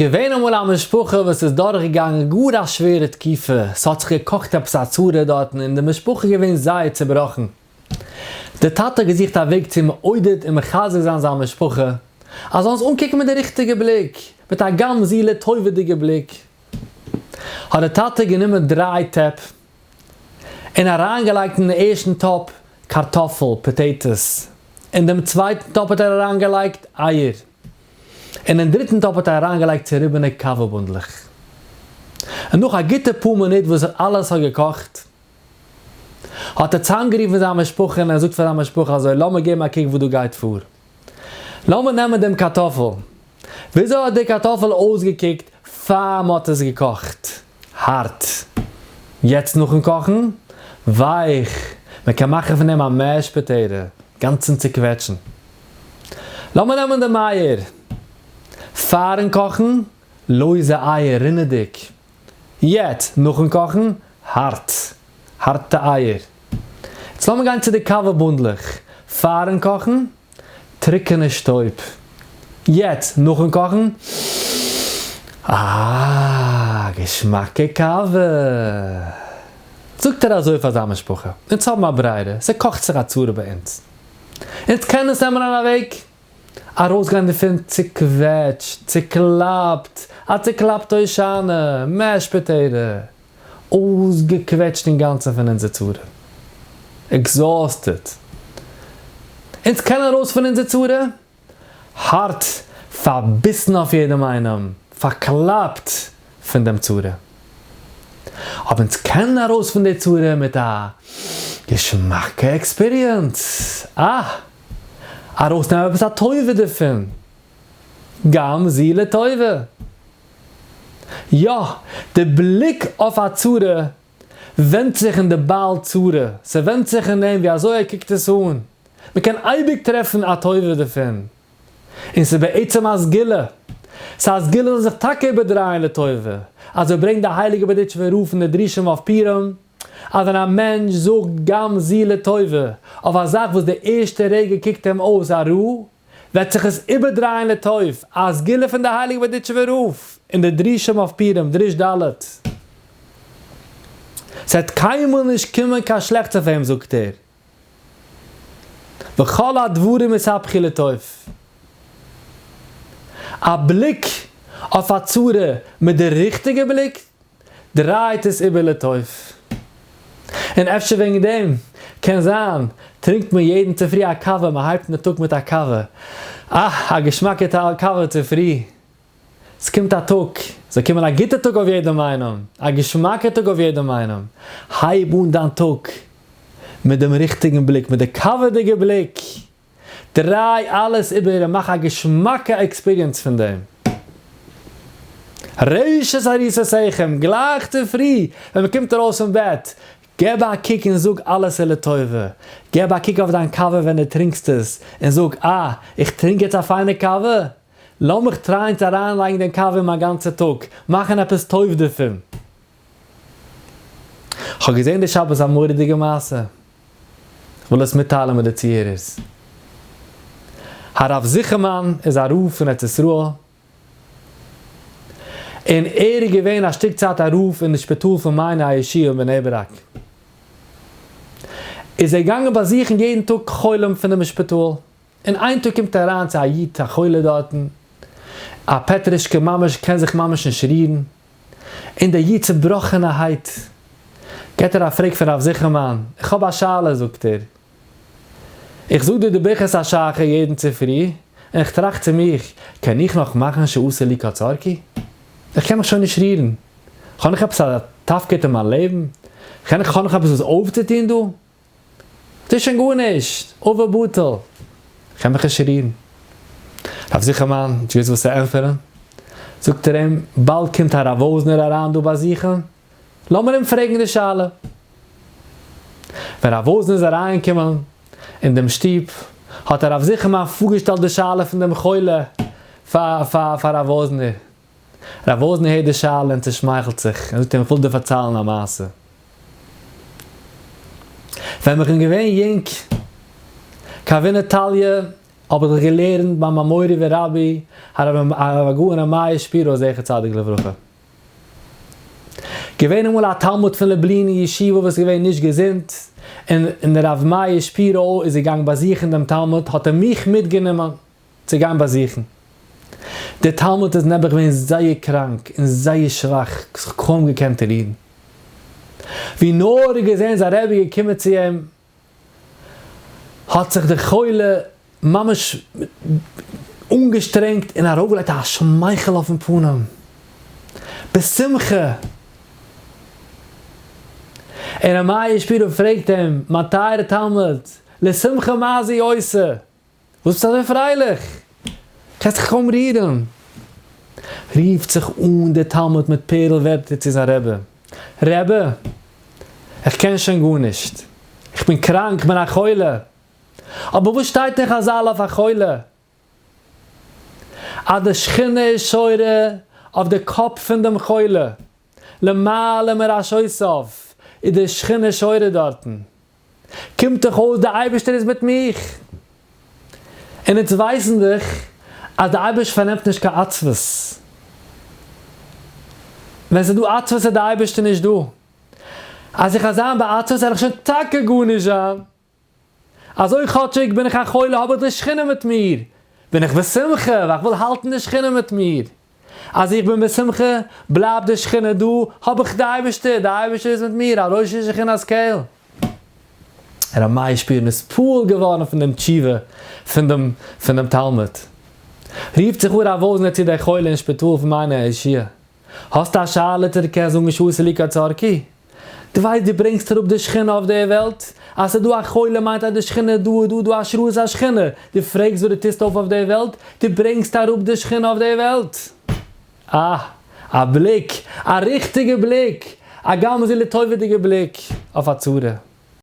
געווען אמאל א משפחה וואס איז דורכגעגאנגען גאר א שווערע תקופה, ס'האט זיך געקאכט עפעס א צרה דארטן און די משפחה איז געווען זייער צובראכן. דער טאטע האט געזוכט א וועג צו מעודד און מחזק זיין זיין משפחה אז זאלן עס אנקוקן מיט די ריכטיגע בליק, מיט א גם זו לטובה'דיגע בליק. האט דער טאטע גענומען דריי טעפ און אריינגעלייגט אין ערשטן טאפ קארטאפל, potatoes, אין דעם צווייטן טאפ האט ער אריינגעלייגט אייער, און אין דריטן טאפ האט ער אריינגעלייגט צעריבענע קאווע בונדלעך. און נאך א גוטע פאר מינוט וואס אלעס האט געקאכט, האט ער צוזאמגערופן זיין משפחה און ער זאגט פאר זיין משפחה אזוי, לאמיר געבן א קוק וואס דא גייט פאר. לאמיר נעמען דעם קארטאפל. וויאזוי האט די קארטאפל אויסגעקוקט פאר מען האט עס געקאכט? הארט. יעצט נאכן קאכן? ווייך. מען קען מאכן פון דעם א mash potato, גאנצן צוקוועטשן. לאמיר נעמען דעם אייער. פארן קאכן, לויזע אייער, רינעדיג. יעצט, נאכן קאכן, הארט. הארטע אייער. יעצט לאמיר גיין צו די קאווע בונדלעך. פארן קאכן, טרוקענע שטויב. יעצט, נאכן קאכן, אה, געשמאקע קאווע. זאגט ער אזוי פאר זיין משפחה, אונז האבן א ברירה, ס'קאכט זיך א צרה ביי אונז. אונז קענען עס נעמען אן א וועג ארויסגיין דערפון צוקוועטשט, צוקלאפט, א צוקלאפטע הושענא, mash potato, אויסגעקוועטשט אינגאנצן פון אונזער צרה, exhausted. אונז קענען ארויס פון אונזער צרה הארט פארביסן אויף יעדעם איינעם, פארקלאפט פון דעם צרה. אבער אונז קענען ארויס פון די צרה מיט א געשמאקע experience, אה! ארויסנעמען עפעס א טובה דערפון, גם זו לטובה. יא, די בליק אויף א צרה ווענדט זיך אין די בעל צרה, ס'ווענדט זיך אין אים ווי אזוי ער קוקט עס אן, מ'קען אייביג טרעפן א טובה דערפון, און ס'איז בעצם א סגולה, ס'איז א סגולה זאל זיך טאקע איבערדרייען לטובה, אזוי ברענגט די הייליגע בארדיטשובער רב פון די דרושים אויף פורים, אז ווען א מענטש זאגט גם זו לטובה אויף א זאך וואס די ערשטע רגע קוקט אים אויס א רע, וועט זיך עס איבערדרייען לטוב, א סגולה פון די הייליגע בארדיטשובער רב אין די דרושים אויף פורים, דרוש ד'. ס'וועט קיינמאל נישט קומען קיין שלעכטס אויף אים זאגט ער, וכל הדברים יתהפכו לטוב. א בליק אויף א צרה מיט די ריכטיגע בליק דרייט עס איבער לטוב. און אפשר וועגן דעם, קען זיין, טרינקט מען יעדן צופרי א קאווע, מען הייבט אן די טאג מיט א קאווע. אה, א געשמאקע קאווע צופרי. ס'קומט א טאג, ס'זאל קומען א גוטע טאג אויף יעדעם איינעם, א געשמאקע טאג אויף יעדעם איינעם. הייב אן דיין טאג מיט דעם ריכטיגן בליק, מיט די קאווע'דיגע בליק. דריי אלעס איבער און מאך א געשמאקע experience פון דעם. ראשית עריסותיכם, גלייך צופרי ווען מען קומט ארויס פון בעט, געב א קוק און זאג אלעס איז לטובה. געב א קוק אויף דיין קאווע ווען דו טרינקסט עס און זאג, אה, איך טרינק יעצט א פיינע קאווע, לאמיך טרייען צו אריינלייגן דעם קאווע אין מיין גאנצע טאג, מאכן עפעס טוב דערפון. כ'האב געזען די שבת א מורא'דיגע מעשה. כ'וויל עס מיטטיילען מיט די צוהערערס. הרב זיכערמאן איז א רב פון ארץ ישראל, און ער איז געווען א שטיק צייט א רב אין די שפיטאל פון מעייני הישועה אין בני ברק. איז ער געגאנגען באזוכן יעדן טאג חולים פונעם שפיטאל, און איין טאג קומט ער אריין צו א איד א חולה דארטן, א פעטרישקע ממש, קען זיך ממש נישט רירן, און דער איד צובראכענערהייט געט ער א פרעג פון רב זיכערמאן, איך האב א שאלה זאגט ער, איך זאג דיר די ברכת השחר יעדן צופרי, און איך טראכט צו מיך, קען איך נאך מאכן שעשה לי כל צרכי? איך קען מיך שוין נישט רירן, כ'האב נאך עפעס א תפקיד אין מיין לעבן? כ'האב נאך עפעס וואס אויפצוטון דא? ס'איז שוין גארנישט, עובר בטל, כ'קען מיך נישט רירן. רב זיכערמאן האט נישט געוואוסט וואס צו ענטפערן, זאגט ער אים, באלד קומט הרב וואזנער אריין דא באזוכן, לאמיר אים פרעגן די שאלה. ווען הרב וואזנער איז אריינגעקומען אין דעם שטוב, האט הרב זיכערמאן פארגעשטעלט די שאלה פון דעם חולה פאר הרב וואזנער. רב וואזנער הערט די שאלה און צעשמייכלט זיך און זאגט אים, איך וויל דיר פארציילן א מעשה. ווען איך בין געווען יונג, כווינע טאליע. האב איך זיך געלערנט ביי מיין מורי ורבי הרב הגאון ר' מאיר שפירא זכר צדיק לברכה. געווען אמאל א תלמיד פון לובלין אין ישיבה וואס איז געווען נישט געזונט, און ר' מאיר שפירא איז געגאנגען באזוכן דעם תלמיד, האט ער מיך מיטגענומען צו גיין באזוכן. דער תלמיד איז נעבעך געווען זייער קראנק און זייער שוואך, זיך קוים געקענט רירן. ווי נאר ער האט געזען זיין רבי געקומען צו אים, האט זיך דער חולה ממש אנגעשטרענגט און ארויפגעלייגט א שמייכל אויפן פנים בשמחה, און ר' מאיר שפירא פרעגט אים, מיין טייערע תלמיד, לשמחה מה זו עושה? וואס ביסטו אזוי פרייליך? קענסט זיך קוים רירן. רופט זיך אן דער תלמיד מיט פערל ווערטער צו זיין רבי, רבי, איך קען שוין גארנישט, איך בין קראנק, איך בין א חולה, אבער וואס שטייט אין חזל אויף א חולה? אז די שכינה איז שורה אויף די קאפ פון דעם חולה, למעלה מראשותיו איז די שכינה שורה דארטן. קומט דאך אויס די אייבערשטער איז מיט מיך, און אונז ווייסן דאך אז די אייבערשטער פארנעמט נישט קיין עצבות, ווען ס'איז דא עצבות איז די אייבערשטער נישט דא, אז איך וועל זיין בעצבות וועל איך שוין טאקע גארנישט זיין, אזוי כאטשיג בין איך א חולה האב איך די שכינה מיט מיר, בין איך בשמחה ווייל איך וויל האלטן די שכינה מיט מיר, אז איך בין בשמחה, בלייבט די שכינה דא, האב איך די אייבערשטער, די אייבערשטער איז מיט מיר, על ראשי שכינת קל. ר' מאיר שפירא איז נתפעל געווארן פון דעם תשובה פון דעם פון דעם תלמיד. רופט זיך אן רב וואזנער צו דער חולה אין שפיטאל פון מעייני הישועה, האסט א שאלה צו דו קענסט זאגן שעשה לי כצרכי? דו ווייסט דו ברענגסט אראפ די שכינה אויף דער וועלט? אז ס'איז דא א חולה מיינט אז די שכינה איז דא, איז דא דא השראת השכינה, דו פרעגסט וואס דו טוסט אויף אויף דער וועלט? דו ברענגסט אראפ די שכינה אויף דער וועלט! אה! א בליק! א ריכטיגע בליק! א גם זו לטובה'דיגע בליק אויף א צרה.